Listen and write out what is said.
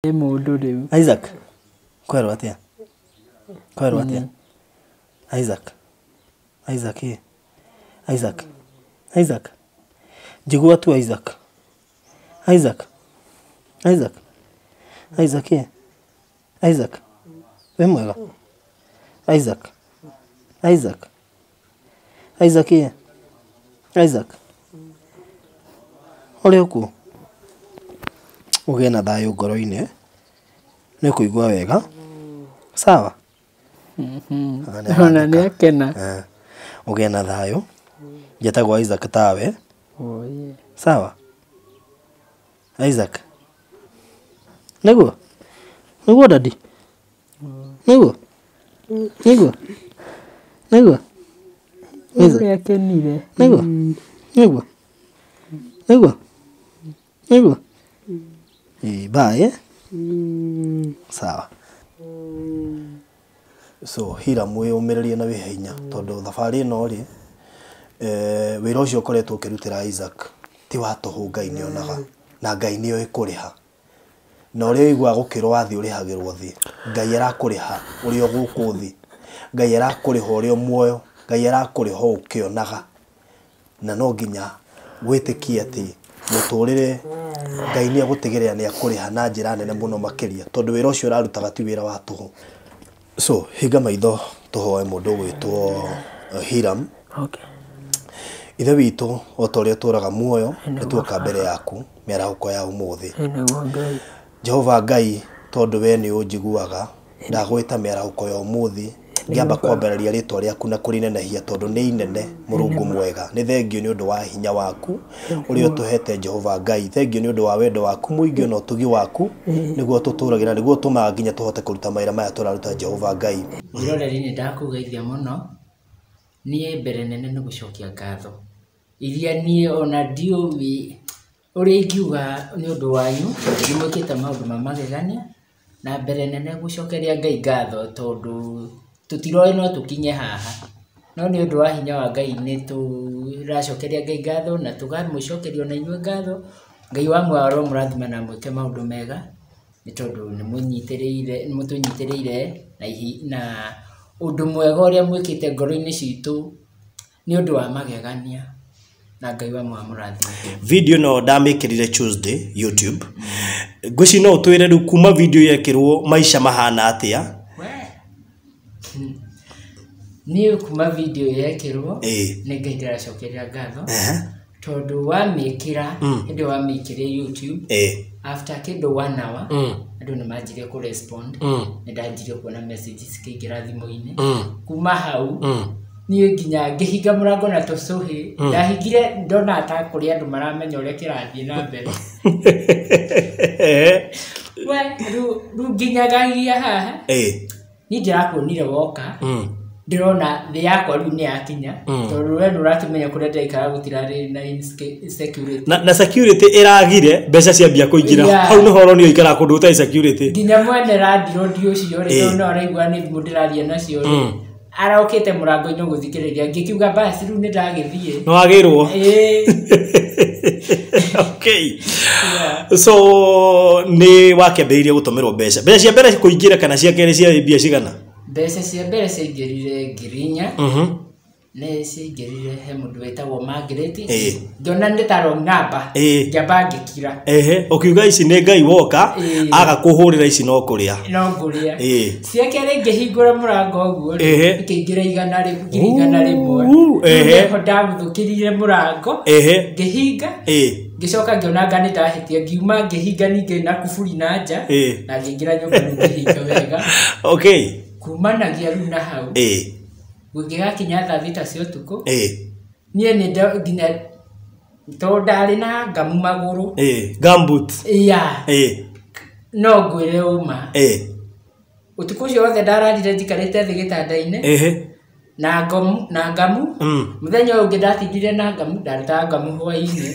Nĩ mũndũ rĩu. Isaac, kwerwo atĩa? Kwerwo atĩa? Isaac, Isaac ĩ, Isaac, Isaac, njigua tu Isaac, Isaac, Isaac, Isaac ĩ, Isaac, wĩ mwega? Isaac, Isaac, Isaac ĩ, Isaac, ũrĩ o kuo? Ũgĩe na thayũ ngoro-inĩ, nĩ ũkũigua wega, sawa? Ona nĩ akena. Ũgĩe na thayũ, njetagwo Isaac tawe, sawa? Isaac, nĩguo? Nĩguo daddy? Nĩguo? Nĩguo? Nĩguo? Ũrĩa akenire. Nĩguo? Nĩguo? Nĩguo? Nĩguo? Ĩĩ, bye eh? Sawa. So Hiram wĩyũmĩrĩrie na wĩhe hinya tondũ thabarĩ ĩno rĩ wĩra ũcio ũkoretwo ũkĩrutĩra Isaac ti wa tũhũ. Ngai nĩ onaga na Ngai nĩ oĩ kũrĩha, na ũrĩa ũiguaga gũkĩrwo wathiĩ ũrĩhagĩrwo thĩ. Ngai arakũrĩha ũrĩ o gũkũ thĩ, Ngai arakũrĩha ũrĩ o muoyo, Ngai arakũrĩha o ũkĩonaga, na no nginya wĩtĩkie atĩ mũtũrĩre Ngai nĩ egũtigĩrĩra nĩ akũrĩha na njĩra nene mũno makĩria, tondũ wĩra ũcio ũrarutaga ti wĩra wa tũhũ. So hinga maitho tũhoe mũndũ ũgwĩtwo Hiram. Okay. Ithe witũ, o ta ũrĩa ũtũraga muoyo, nĩ tuoka mbere yaku mĩarahũko ya ũmũthĩ. Nĩguo Ngai. Jehova Ngai, tondũ we nĩ ũnjiguaga, ndagwĩta mĩarahũko ya ũmũthĩ, ngĩamba kwambararia rĩtwa rĩaku na kũrĩnenehia tondũ nĩ inene. Mũrungu mwega, nĩ thengio nĩ ũndũ wa hinya waku ũrĩa ũtũhete. Jehova Ngai, thengio nĩ ũndũ wa wendo waku mũingĩ na ũtugi waku nĩguo tũtũragĩra, nĩguo ũtũmaga nginya tũhote kũruta mawĩra maya tũraruta, Jehova Ngai. Mwĩroreri, nĩ ndakũgeithia mũno. Niĩ mbere nene nĩ gũcokia ngatho iria niĩ ona ndiũĩ ũrĩa ingiuga nĩ ũndũ wanyu. Nĩ mwĩkĩte maũndũ ma magegania, na mbere nene gũcokeria Ngai ngatho tondũ tũtiroĩ no tũkinye haha, no nĩ ũndũ wa hinya wa Ngai nĩ tũracokeria Ngai ngatho na tũkamũcokeria ona inyuĩ ngatho. Ngai wa muoyo aromũrathima na mwĩke maũndũ mega, nĩ tondũ nĩ mũnyitĩrĩire, nĩ mũtũnyitĩrĩire na ũndũ mwega ũrĩa mwĩkĩte ngoro-inĩ citũ nĩ ũndũ wa magegania, na Ngai wa muoyo amũrathime. Video ĩno ndamĩkĩrire Tuesday YouTube. Ngwĩciria no ũtwĩre rĩu kuma video yekĩrwo maica mahana atĩa? We. Niĩ kuma video yekĩrwo, nĩ Ngai ndĩracokeria ngatho, tondũ wamĩkĩra, hĩndĩ ĩyo wamĩkĩrire YouTube, after kĩndũ one hour, andũ nĩ manjirie kũ respond. Nĩ ndanjirie kuona messages cikĩingĩra thimũ-inĩ. Kuma hau niĩ nginya ngĩhinga mũrango na tũcũhĩ ndahingire, ndona ta kũrĩ andũ maramenya ũrĩa kĩrathiĩ na mbere. We rĩu nginyagagia haha, niĩ ndĩrakuonire woka, ndĩrona thĩ yakwa rĩu nĩ yakinya, tondũ we nĩ ũrakĩmenya kũrĩa ndĩraikara gũtirarĩ na insecurity. Na security ĩragire, mbeca ciambia kũingĩra. Hau nĩho ũronio ikara kũndũ gũtarĩ security. Nginya mwene landlord ũcio rĩ, tondũ no araigua nĩ thimũ ndĩraria nacio rĩ, araũkĩte mũrango-inĩ gũthikĩrĩria, ngĩkiuga basi rĩu nĩ ndagĩthiĩ. Nĩ wagĩrwo. Ĩĩ. Okay. Yeah. So nĩ wakĩambĩrĩirie gũtũmĩrwo mbeca. Mbeca cia mbere kũingĩra kana cia kerĩ cia mbia cigana? Mbeca cia mbere ciaingĩrire 4,000. Nĩ ciaingĩrire he mũndũ wĩtagwo Margaret. Ngĩona nĩ ta wrong number. Ngĩamba ngĩkira. Ehe, ũkiuga ici nĩ Ngai woka aga kũhũrĩra, ici no kũrĩa. No ngũrĩa. Cia kerĩ ngĩhingũra mũrango ũguo rĩ, ikĩingĩra 100, 100,000. Nĩho ndaguthũkĩrire mũrango, ngĩhinga, ngĩcoka ngĩona anga nĩ ndahĩtia, ngiuma ngĩhinga ningĩ na kuburi na nja, na ngĩingĩra nyũmba rĩu ngĩhinga wega. Kumanagia rĩu na hau, gũgĩgakinya thaa 6 cia ũtukũ, niĩ nĩ nginya tondũ ndarĩ na ngamu magũrũ. Gumboot. Yeah. No ngwĩre ũma, ũtukũ ũcio wothe ndararire njikarĩte thĩ gĩtanda-inĩ na ngamu, na ngamu. Mũthenya ũyũ ũngĩ ndatindire na ngamu, ndarutaga ngamu hwaĩ-inĩ.